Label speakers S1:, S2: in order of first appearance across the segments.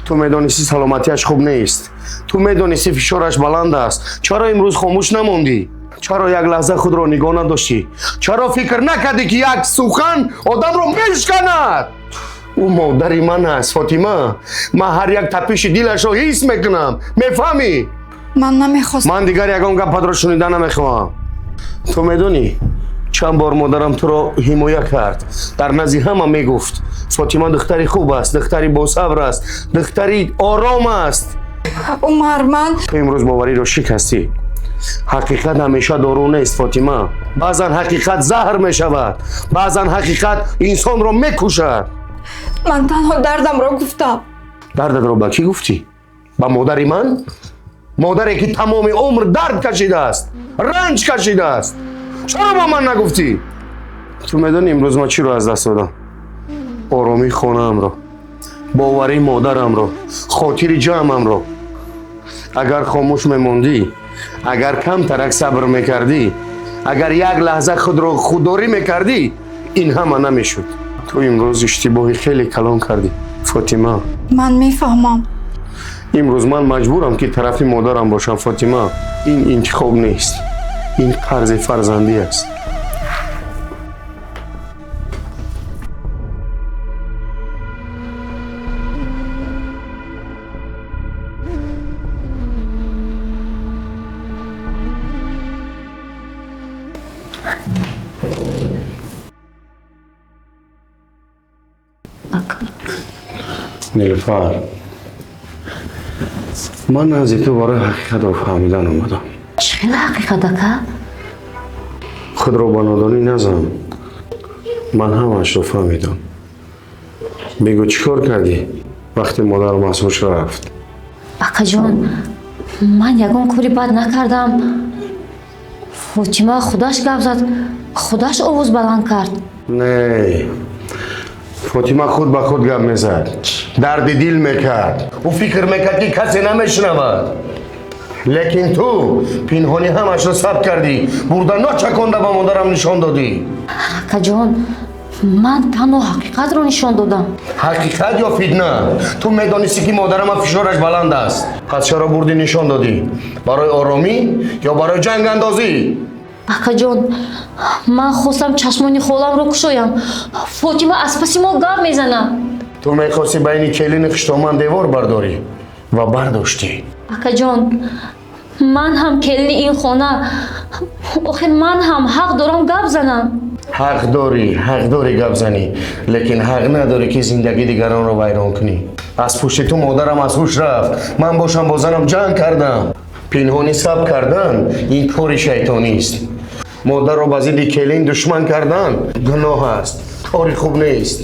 S1: Ту медонисти саломатиаш хуб нест. Ту медонисти фишораш баланд аст. Чаро имрӯз хомӯш намондӣ? Чаро як лаҳза худро нигоҳ надоштӣ? Чаро фикр накардӣ, ки як сухан одамро мешканад? Ӯ модари ман аст, Фотима. Ман ҳар як тапиши дилашро ҳис мекунам. Мефаҳмӣ?
S2: Ман намехостам.
S1: Ман дигар ягон гапатро шунида намехоҳам. Ту медонӣ, чанд бор модарам туро ҳимоя кард. Дар назди ҳама мегуфт: Фотима духтари хуб аст, духтари босабр аст, духтари ором аст.
S2: Умар, ман
S1: Ту имрӯз бовариро шикастӣ. Ҳақиқат ҳамеша дору нест, Фотима. Баъзан ҳақиқат заҳр мешавад, баъзан ҳақиқат инсонро мекушад.
S2: Ман танҳо дардамро гуфтам.
S1: Дардатро ба кӣ гуфтӣ? Ба модари ман? Модаре ки тамоми умр дард кашидааст, ранҷ кашидааст. Чаро ба ман нагуфтӣ? Ту медонӣ, имрӯз ман чиро аз даст додам? Оромии хонаамро, боварии модарамро, хотири ҷамъамро. Агар хомӯш мемондӣ, агар камтарак сабр мекардӣ, агар як лаҳза худро худдорӣ мекардӣ, ин ҳама намешуд. Ту имрӯз иштибоҳи хеле калон кардӣ, Фотима.
S2: Ман мефаҳмам.
S1: Имрӯз ман маҷбурам, ки тарафи модарам бошам, Фотима. Ин интихоб нест, ин қарзи фарзандӣ аст.
S3: Ака.
S1: Нилуфар, ман назди ту барои ҳақиқатро фаҳмидан омадам.
S3: Чӣ хела ҳақиқат, ака?
S1: Худро ба нодонӣ назан. Ман ҳамаашро фаҳмидам. Бигӯ, чӣ кор кардӣ, вақте модарам аз ҳуш рафт?
S3: Акаҷон, ман ягон кори бад накардам. Фотима худаш гап зад, худаш овоз баланд кард.
S1: Не, Фотима худ ба худ гап мезад, дарди дил мекард. Ӯ фикр мекард, ки касе намешунавад, лекин ту пинҳонӣ ҳамаашро сабт кардӣ, бурда ночаконда ба модарам нишон додӣ.
S3: Акаҷон, ман танҳо ҳақиқатро нишон додам.
S1: Ҳақиқат ё фитна? Ту медонистӣ, ки модарама фишораш баланд аст. Пас чаро бурдӣ нишон додӣ? Барои оромӣ ё барои ҷангандозӣ?
S3: Акаҷон, ман хостам чашмони холамро кушоям. Фотима аз паси мо гап мезанад.
S1: Ту мехости байни келини хуштоман девор бардорӣ ва бардоштӣ.
S3: Акаҷон, ман ҳам келини ин хона. Охир ман ҳам ҳақ дорам гап занам.
S1: Ҳақ дорӣ, ҳақ дорӣ гап занӣ, лекин ҳақ надорӣ, ки зиндагии дигаронро вайрон кунӣ. Аз пушти ту модарам аз ҳуш рафт. Ман бошам, бо занам ҷанг кардам. Пинҳонӣ сабт кардан ин кори шайтонист. Модарро ба зидди келин душман кардан гуноҳ аст, кори хуб нест.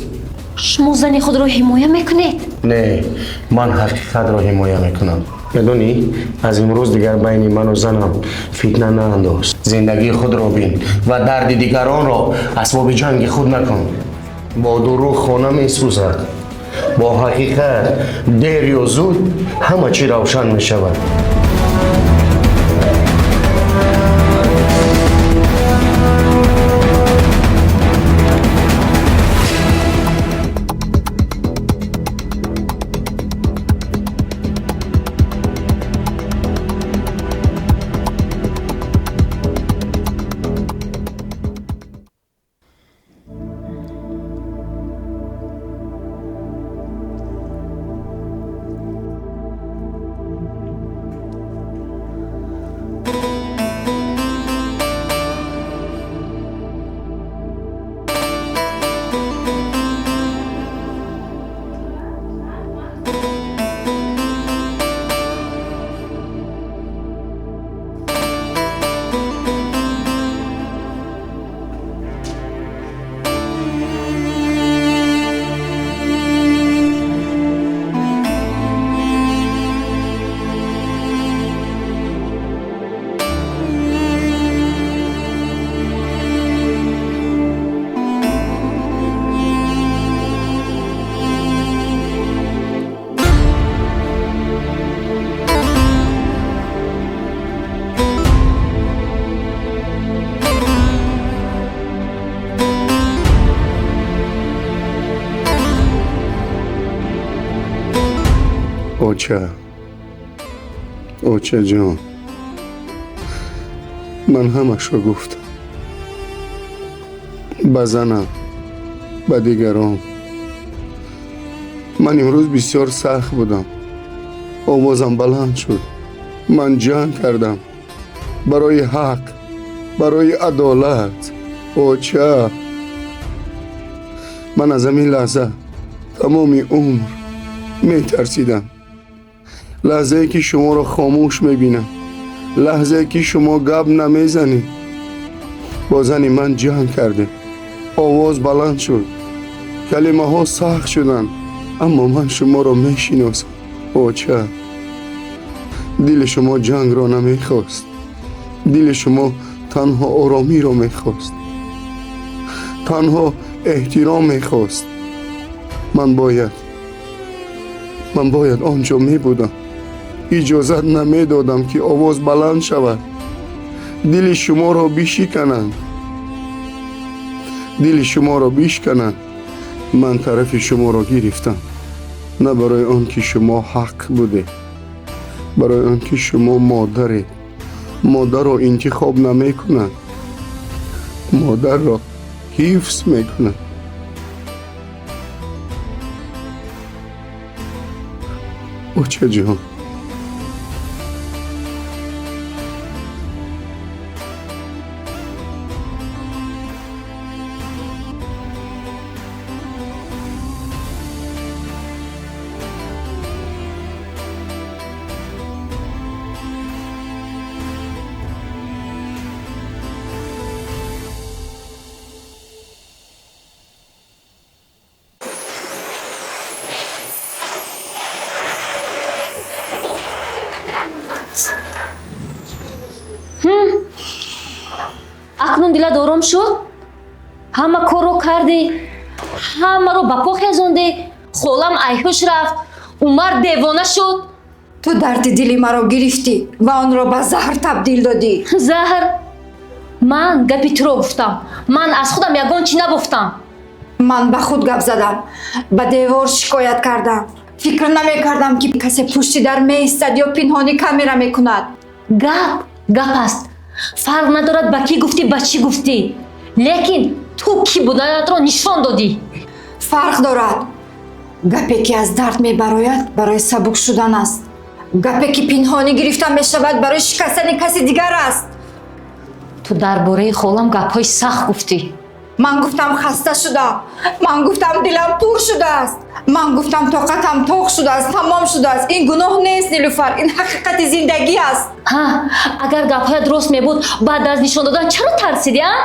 S3: Шумо зани худро ҳимоя мекунед?
S1: Не, ман ҳақиқатро ҳимоя мекунам. Медонӣ, аз имрӯз дигар байни ману занам фитна наандоз. Зиндагии худро бин ва дарди дигаронро асбоби ҷанги худ накун. Бо дурӯғ хона месӯзад, бо ҳақиқат дер ё зуд ҳама чӣ равшан мешавад. Оча, очаҷон, ман ҳамашро гуфтам. Ба занам, ба дигарон. Ман имрӯз бисёр сахт будам. Овозам баланд шуд. Ман ҷанг кардам. Барои ҳақ, барои адолат. Оча, ман аз ҳамин лаҳза тамоми умр метарсидам. Лаҳзае ки шуморо хомӯш мебинам, лаҳзае ки шумо гап намезанед. Бо зани ман ҷанг кардем. Овоз баланд шуд, калимаҳо сахт шуданд, аммо ман шуморо мешиносам. Оча, дили шумо ҷангро намехост. Дили шумо танҳо оромиро мехост, танҳо эҳтиром мехост. Ман бояд он ҷо мебудам. Иҷозат намедодам ки овоз баланд шавад, дили шуморо бишикананд. Дили шуморо бишкананд. Ман тарафи шуморо гирифтам, на барои он ки шумо ҳақ будед, барои он ки шумо модаред. Модарро интихоб намекунанд, модарро ҳифз мекунанд. Очаҷон,
S3: акнун дилат ором шуд? Ҳама корро кардӣ, ҳамаро ба по хезондӣ, холам айҳуш рафт, Умар девона шуд.
S2: Ту дарди дили маро гирифтӣ ва онро ба заҳр табдил додӣ.
S3: Заҳр? Ман гапи туро гуфтам. Ман аз худам ягон чӣ нагуфтам.
S2: Ман ба худ гап задам, ба девор шикоят кардам. Фикр намекардам, ки касе пушти дар меистад ё пинҳонӣ камера мекунад.
S3: Гап гап аст. Фарқ надорад ба кӣ гуфтӣ, ба чӣ гуфтӣ, лекин ту кӣ буданатро нишон додӣ.
S2: Фарқ дорад. Гапе ки аз дард мебарояд, барои сабук шудан аст. Гапе ки пинҳонӣ гирифта мешавад, барои шикастани каси дигар аст.
S3: Ту дар бораи холам гапҳои сахт гуфтӣ.
S2: Ман гуфтам хаста шудам. Ман гуфтам дилам пур шудааст. Ман гуфтам тоқатам тоқ шудааст, тамом шудааст. Ин гуноҳ нест, Нилуфар, ин ҳақиқати зиндагӣ аст.
S3: Ҳа, агар гапҳоят рост мебуд, баъд аз нишон додан чаро тарсидӣ, а?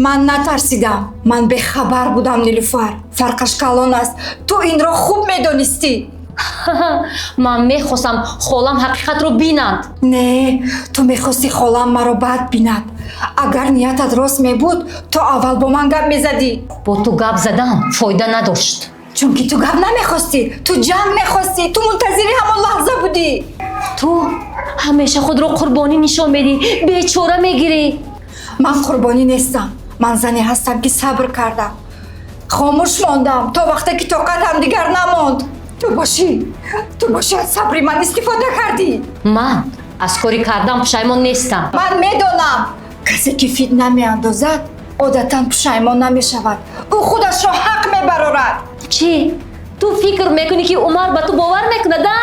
S2: Ман натарсидам. Ман бехабар будам, Нилуфар. Фарқаш калон аст. Ту инро хуб медонистӣ.
S3: Ман мехостам холам ҳақиқатро бинанд.
S2: Не, ту мехости холам маро бад бинад. Агар ниятат рост мебуд, ту аввал бо ман гап мезадӣ.
S3: Бо ту гап задан фоида надошт.
S2: Чунки ту гап намехостӣ, ту ҷанг мехостӣ, ту мунтазири ҳамон лаҳза будӣ.
S3: Ту ҳамеша худро қурбонӣ нишон медиҳӣ, бечора мегирӣ.
S2: Ман қурбонӣ нестам. Ман зане ҳастам, ки сабр кардам. Хомӯш мондам то вақте ки тоқатам дигар намонд. Ту бошӣ аз сабри ман истифода кардӣ.
S3: Ман аз кори кардам пушаймон нестам.
S2: Ман медонам, касе ки фитна меандозад, одатан пушаймон намешавад. Ӯ худашро ҳақ мебарорад.
S3: Чӣ? Ту фикр мекунӣ, ки Умар ба ту бовар мекунад, а?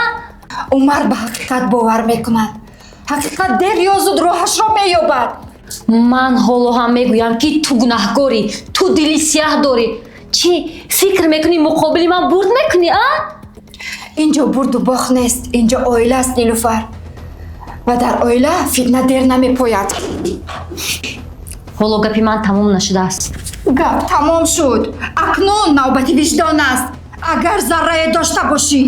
S2: Умар ба ҳақиқат бовар мекунад. Ҳақиқат дер ё зуд роҳашро меёбад.
S3: Ман ҳоло ҳам мегӯям, ки ту гунаҳкорӣ, ту дили сиёҳ дорӣ. Чӣ фикр мекунӣ, муқобили ман бурд мекунӣ, а?
S2: Инҷо бурду бохт нест, инҷо оила аст, Нилуфар. Ва дар оила фитна дер намепояд.
S3: Ҳоло гапи ман тамом нашудааст.
S2: Гап тамом шуд. Акнун навбати виҷдон аст. Агар заррае дошта бошӣ.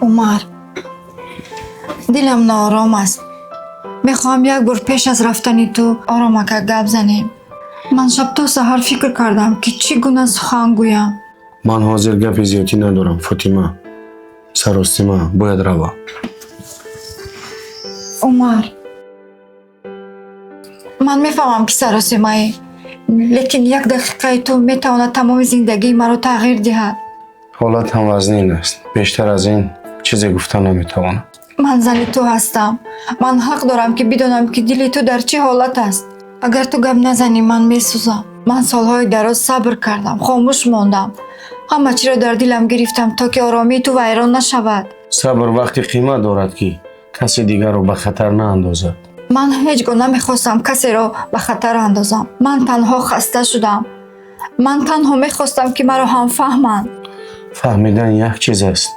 S2: Умар, дилам ноором аст. Мехоҳам як бор пеш аз рафтани ту оромака гап занем. Ман шаб то саҳар фикр кардам, ки чӣ гуна сухан гӯям.
S1: Ман ҳозир гапи зиёдӣ надорам, Фотима. Саростима, бояд равам.
S2: Умар, ман мефаҳмам, ки саросимаӣ, лекин як дақиқаи ту метавонад тамоми зиндагии маро тағйир диҳад.
S1: Ҳолат ҳам вазнин аст. Бештар аз ин чизе гуфта наметавонам.
S2: Ман зани ту ҳастам. Ман ҳақ дорам, ки бидонам, ки дили ту дар чӣ ҳолат аст. Агар ту гап назанӣ, ман месӯзам. Ман солҳои дароз сабр кардам, хомӯш мондам. Ҳама чиро дар дилам гирифтам, то ки оромии ту вайрон нашавад.
S1: Сабр вақте қимат дорад, ки касе дигарро ба хатар наандозад.
S2: Ман ҳеҷ гоҳ намехостам касеро ба хатар андозам. Ман танҳо хаста шудам. Ман танҳо мехостам, ки маро ҳам фаҳманд.
S1: Фаҳмидан як чиз аст,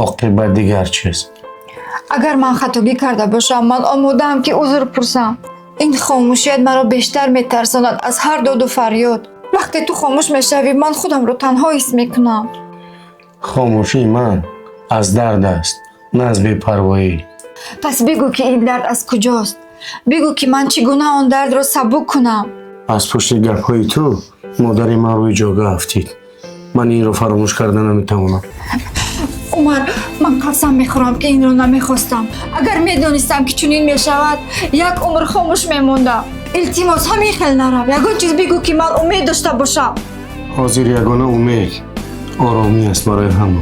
S1: оқибат дигар чиз.
S2: Агар ман хатогӣ карда бошам, ман омодаам, ки узр пурсам. Ин хомӯшият маро бештар метарсонад аз ҳар доду фарёд. Вақте ту хомӯш мешавӣ, ман худамро танҳо ҳис мекунам.
S1: Хомӯшии ман аз дард аст, на аз бепарвоӣ.
S2: Пас бигӯ, ки ин дард аз куҷост. Бигӯ, ки ман чӣ гуна он дардро сабук кунам.
S1: Аз пушти гапҳои ту модари ман рӯи ҷогаҳ афтид. Ман инро фаромӯш карда наметавонам.
S2: Умар, ман қасам мехӯрам, ки инро намехостам. Агар медонистам, ки чунин мешавад, як умр хомӯш мемондам. Илтимос, ҳамин хел нарав. Ягон чиз бигӯ, ки ман умед дошта бошам.
S1: Ҳозир ягона умед оромӣ аст барои ҳама.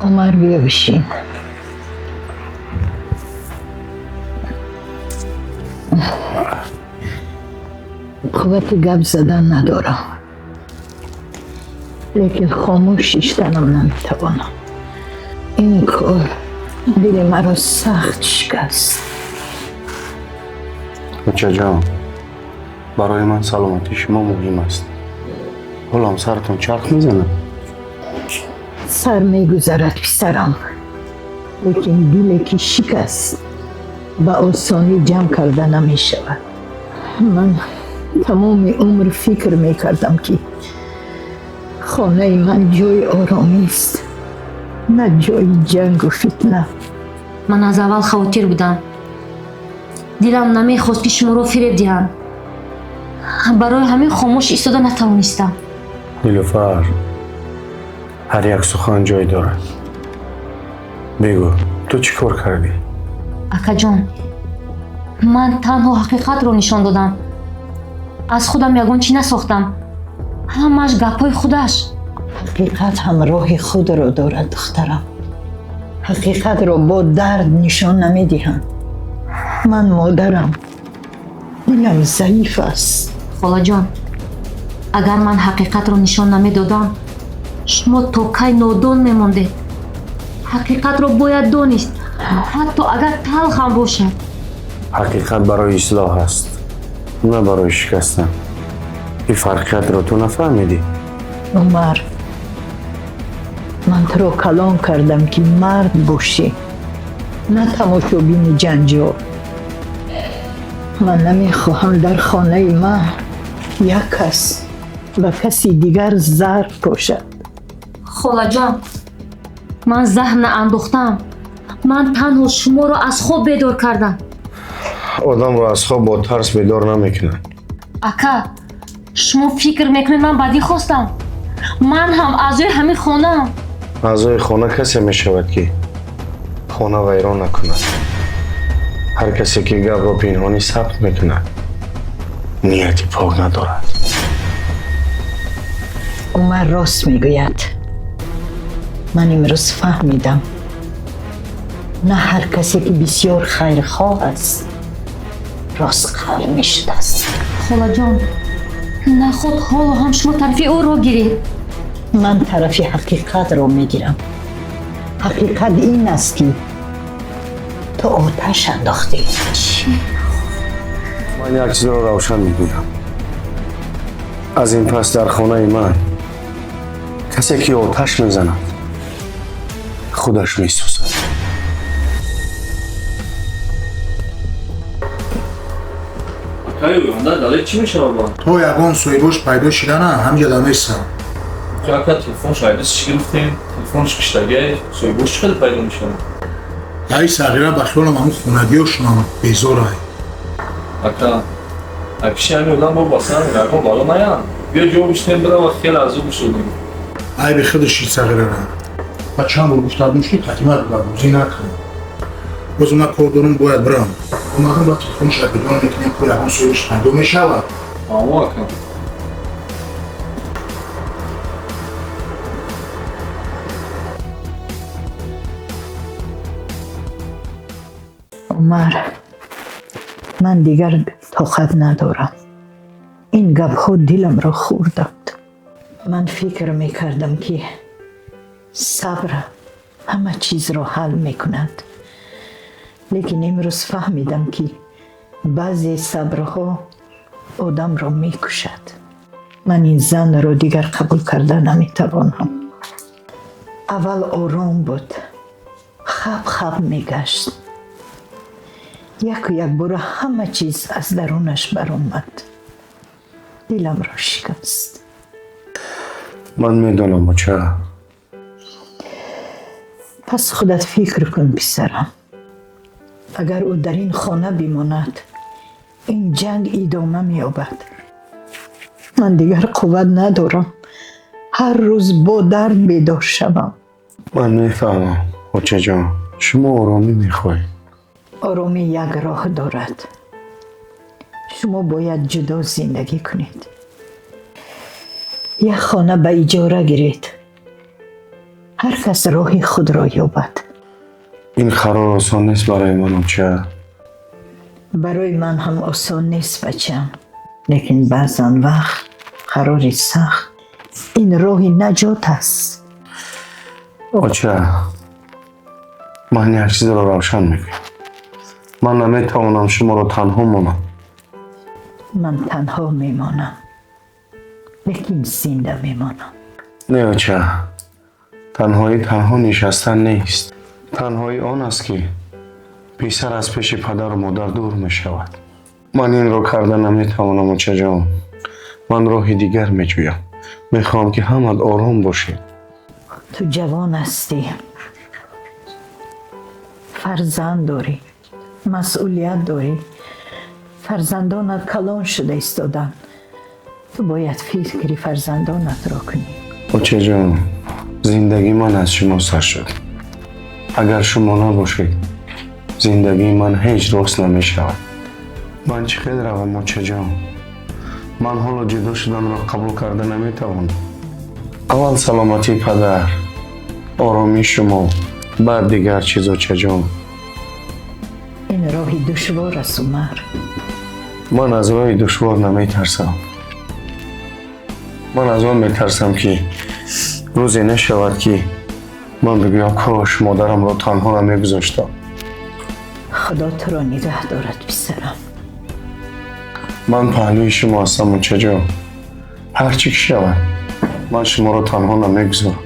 S4: Умар, бия бишин. Қуввати гап задан надорам, лекин хомӯш шиштанам наметавонам. Ин кор дили маро сахт шикаст.
S1: Бачаҷон, барои ман саломатии шумо муҳим аст. Ҳолам саратон чарх мезанад?
S4: Сар мегузарад, писарам, лекин диле ки шикаст, ба осонӣ ҷамъ карда намешавад. Ман тамоми умр фикр мекардам, ки хонаи ман ҷои оромист, на ҷои ҷангу фитна.
S3: Ман аз аввал хавотир будам. Дилам намехост, ки шуморо фиреб диҳам. Барои ҳамин хомӯш истода натавонистам.
S1: Нилуфар, ҳар як сухан ҷой дорад. Бигӯ, ту чӣ кор кардӣ?
S3: Акаҷон, ман танҳо ҳақиқатро нишон додам. Аз худам ягон чӣ насохтам. Ҳамааш гапҳои худаш.
S4: Ҳақиқат ҳам роҳи худро дорад, духтарам. Ҳақиқатро бо дард нишон намедиҳанд. Ман модарам, дилам заиф аст.
S3: Холаҷон, агар ман ҳақиқатро нишон намедодам, шумо то кай нодон мемондед. Ҳақиқатро бояд донист, ҳатто агар талх ҳам бошад.
S1: Ҳақиқат барои ислоҳ аст, на барои шикастан. Ин фарқиятро ту нафаҳмидӣ?
S4: Умар, ман туро калон кардам, ки мард бошӣ, на тамошобини ҷанҷол. Ман намехоҳам дар хонаи ман як кас ба каси дигар зарб пошад.
S3: Холаҷон, ман заҳр наандохтам. Ман танҳо шуморо аз хоб бедор кардам.
S1: Одамро аз хоб бо тарс бедор намекунанд.
S3: Ака, шумо фикр мекунед, ман бадӣ хостам? Ман ҳам аъзои ҳамин хонаам.
S1: Аъзои хона касе мешавад, ки хона вайрон накунад. Ҳар касе, ки гапро пинҳонӣ сабт мекунад. Нияти пок надорад.
S4: Умар рост мегӯяд. Ман имрӯз фаҳмидам. На ҳар касе ки бисёр хайрхоҳ аст, ростқавл мешудааст.
S3: Холаҷон, наход ҳоло ҳам шумо тарафи ӯро гиред.
S4: Ман тарафи ҳақиқатро мегирам. Ҳақиқат ин аст ки ту оташ андохтӣ.
S3: Чӣ?
S1: Ман як чизро равшан мегӯям. Аз ин пас дар хонаи ман касе ки оташ мезанад, худаш месӯзад.
S5: Акай, оянда далел чӣ мешавад ба?
S6: То ягон соҳибош пайдо шидана ҳамҷа дамесам.
S5: Ака, телефон шайдис чӣ гирифтем? Телефонш киштагай, соҳибош чӣ қадр пайдо мешавад?
S6: Даи сағира ба хиёлам ҳамун хонагиёшонам безорай.
S5: Ака, акиши ҳамин одам бо бастан ягон бало наянд. Биё ҷо биштем бирава, хеле азоб шудем.
S6: Айби худаш шид сағирара. Ба чанд бор гуфтадум ки қатимат бозӣ накун. Боз ман кор дорам, бояд бирам. Омадам ба телефонш айбидон мекунем, ко ягон соҳибаш пайдо мешавад.
S5: Амо, ака.
S4: Умар, ман дигар тоқат надорам. Ин гапҳо диламро хӯрданд. Ман фикр мекардам ки сабр ҳама чизро ҳал мекунад. Лекин имрӯз фаҳмидам ки баъзе сабрҳо одамро мекушад. Ман ин занро дигар қабул карда наметавонам. Аввал ором буд, хаб хаб мегашт. Яку якбора ҳама чиз аз дарунаш баромад. Диламро шикаст.
S1: Ман медонам, оча.
S4: Пас худат фикр кун, писарам. Агар ӯ дар ин хона бимонад, ин ҷанг идома меёбад. Ман дигар қувват надорам. Ҳар рӯз бо дард бедор шавам.
S1: Ман мефаҳмам, очаҷон. Шумо оромӣ мехоҳед.
S4: Оромӣ як роҳ дорад. Шумо бояд ҷудо зиндагӣ кунед. Як хона ба иҷора гиред. Ҳар кас роҳи худро ёбад.
S1: Ин қарор осон нест барои ман, оча.
S4: Барои ман ҳам осон нест, бачам. Лекин баъзан вақт қарори сахт ин роҳи наҷот аст.
S1: Оча, ман як чизро равшан мекунам. Ман наметавонам шуморо танҳо монам.
S4: Ман танҳо мемонам, лекин зинда мемонам.
S1: Не, оча, танҳоӣ танҳо нишастан нест. Танҳоӣ он аст ки писар аз пеши падару модар дур мешавад. Ман инро карда наметавонам, очаҷон. Ман роҳи дигар меҷӯям. Мехоҳам ки ҳамат ором бошед.
S4: Ту ҷавон ҳастӣ, фарзанд дорӣ, масъулият дорӣ. Фарзандонат калон шуда истоданд. Ту бояд фикри фарзандонатро кунӣ.
S1: Очаҷон, зиндагии ман аз шумо сар шуд. Агар шумо набошед, зиндагии ман ҳеҷ рост намешавад. Ман чӣ хел равам, очаҷон? Ман ҳоло ҷудо шуданро қабул карда наметавонам. Аввал саломатии падар, оромии шумо, баъд дигар чиз, очаҷон.
S4: Ин роҳи душвор аст, Умар.
S1: Ман аз роҳи душвор наметарсам. Ман аз он метарсам ки рӯзе нашавад ки ман бигӯям кош модарамро танҳо намегузоштам.
S4: Худо туро нигаҳ дорад, писарам.
S1: Ман паҳлӯи шумо ҳастам, очаҷон. Ҳар чӣ ки шавад, ман шуморо танҳо намегузорам.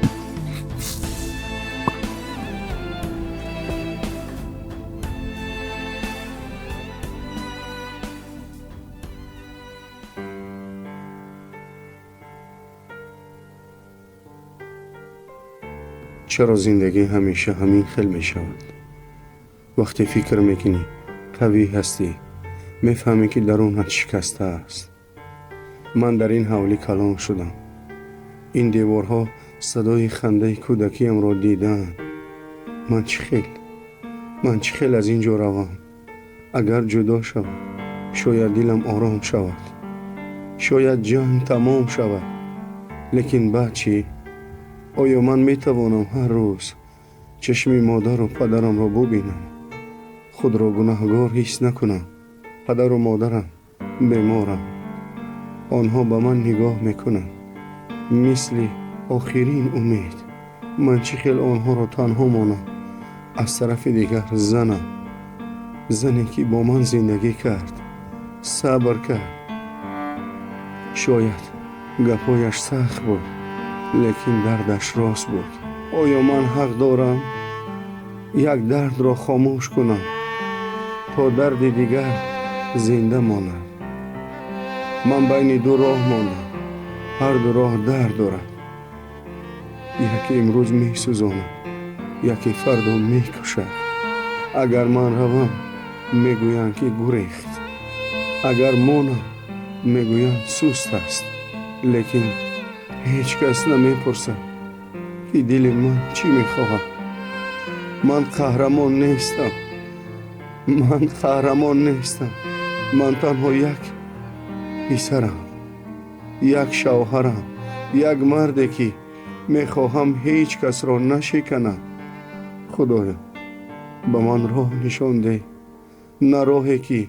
S1: Чаро зиндагӣ ҳамеша ҳамин хел мешавад? Вақте фикр мекунӣ қавӣ ҳастӣ, мефаҳмӣ ки дарунат шикаста аст. Ман дар ин ҳавлӣ калон шудам. Ин деворҳо садои хандаи кӯдакиамро дидаанд. Ман чӣ хел? Ман чӣ хел аз ин ҷо равам? Агар ҷудо шавам, шояд дилам ором шавад. Шояд ҷанг тамом шавад, лекин баъд чӣ? Оё ман метавонам ҳар рӯз чашми модару падарамро бубинам, худро гунаҳгор ҳис накунам? Падару модарам беморам, онҳо ба ман нигоҳ мекунанд мисли охирин умед. Ман чӣ хел онҳоро танҳо монам? Аз тарафи дигар занам, зане ки бо ман зиндагӣ кард, сабр кард. Шояд гапҳояш сахт буд, лекин дардаш рост буд. Оё ман ҳақ дорам як дардро хомӯш кунам то дарди дигар зинда монад? Ман байни ду роҳ мондам. Ҳар ду роҳ дард дорад. Яке имрӯз месӯзонад, яке фардо мекушад. Агар ман равам, мегӯянд ки гурехт. Агар монам, мегӯянд суст аст. Лекин ҳеҷ кас намепурсад ки дили ман чӣ мехоҳад. Ман қаҳрамон нестам. Ман қаҳрамон нестам. Ман танҳо як писарам, як шавҳарам, як марде ки мехоҳам ҳеҷ касро нашиканам. Худоё, ба ман роҳ нишон деҳ, на роҳе ки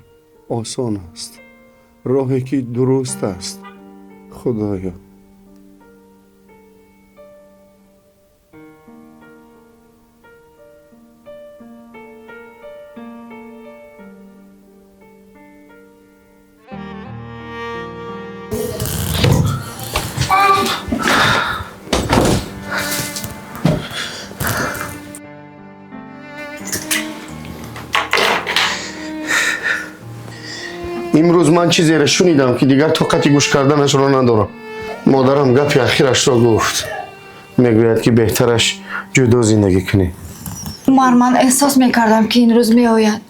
S1: осон аст, роҳе ки дуруст аст. Худоё. Имрӯз ман чизеро шунидам ки дигар тоқати гӯш карданашро надорам. Модарам гапи ахирашро гуфт. Мегӯяд ки беҳтараш ҷудо зиндагӣ кунӣ.
S2: Умар, ман эҳсос мекардам ки ин рӯз меояд,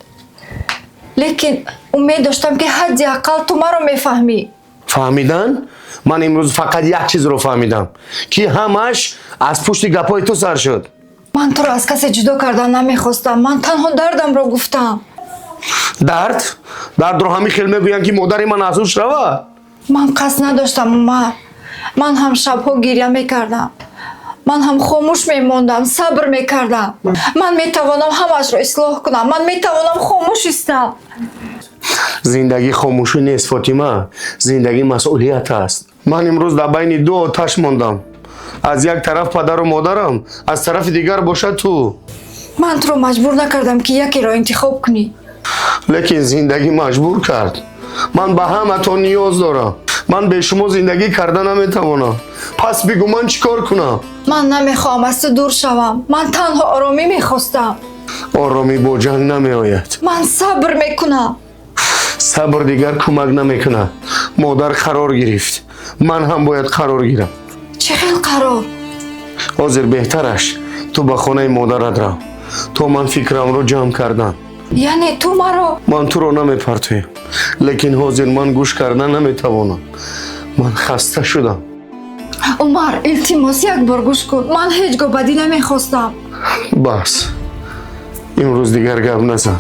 S2: лекин умед доштам ки ҳадди ақал ту маро мефаҳмӣ.
S1: Фаҳмидан? Ман имрӯз фақат як чизро фаҳмидам, ки ҳамаш аз пушти гапҳои ту сар шуд.
S2: Ман туро аз касе ҷудо кардан намехостам. Ман танҳо дардамро гуфтам.
S1: Дард? Дардро ҳамин хел мегӯянд ки модари ман аз ҳуш равад?
S2: Ман қасд надоштам, Умар. Ман ҳам шабҳо гиря мекардам, ман ҳам хомӯш мемондам, сабр мекардам. Ман метавонам ҳамаашро ислоҳ кунам, ман метавонам хомӯш истам.
S1: Зиндагӣ хомӯшӣ нест, Фотима. Зиндагӣ масъулият аст. Ман имрӯз дар байни ду оташ мондам. Аз як тараф падару модарам, аз тарафи дигар бошад ту.
S2: Ман туро маҷбур накардам ки якеро интихоб кунӣ.
S1: Лекин зиндагӣ маҷбур кард. Ман ба ҳаматон ниёз дорам. Ман бе шумо зиндагӣ карда наметавонам. Пас бигӯ, ман чӣ кор кунам?
S2: Ман намехоҳам аз ту дур шавам. Ман танҳо оромӣ мехостам.
S1: Оромӣ бо ҷанг намеояд.
S2: Ман сабр мекунам.
S1: Сабр дигар кӯмак намекунад. Модар қарор гирифт, ман ҳам бояд қарор гирам.
S2: Чӣ хел қарор?
S1: Ҳозир беҳтараш ту ба хонаи модарат рав то ман фикрамро ҷамъ кардам.
S2: Яъне ту маро?
S1: Ман туро намепартоям, лекин ҳозир ман гӯш карда наметавонам. Ман хаста шудам.
S2: Умар, илтимос, як бор гӯш кун. Ман ҳеҷ гоҳ бадӣ намехостам.
S1: Бас, имрӯз дигар гап назан.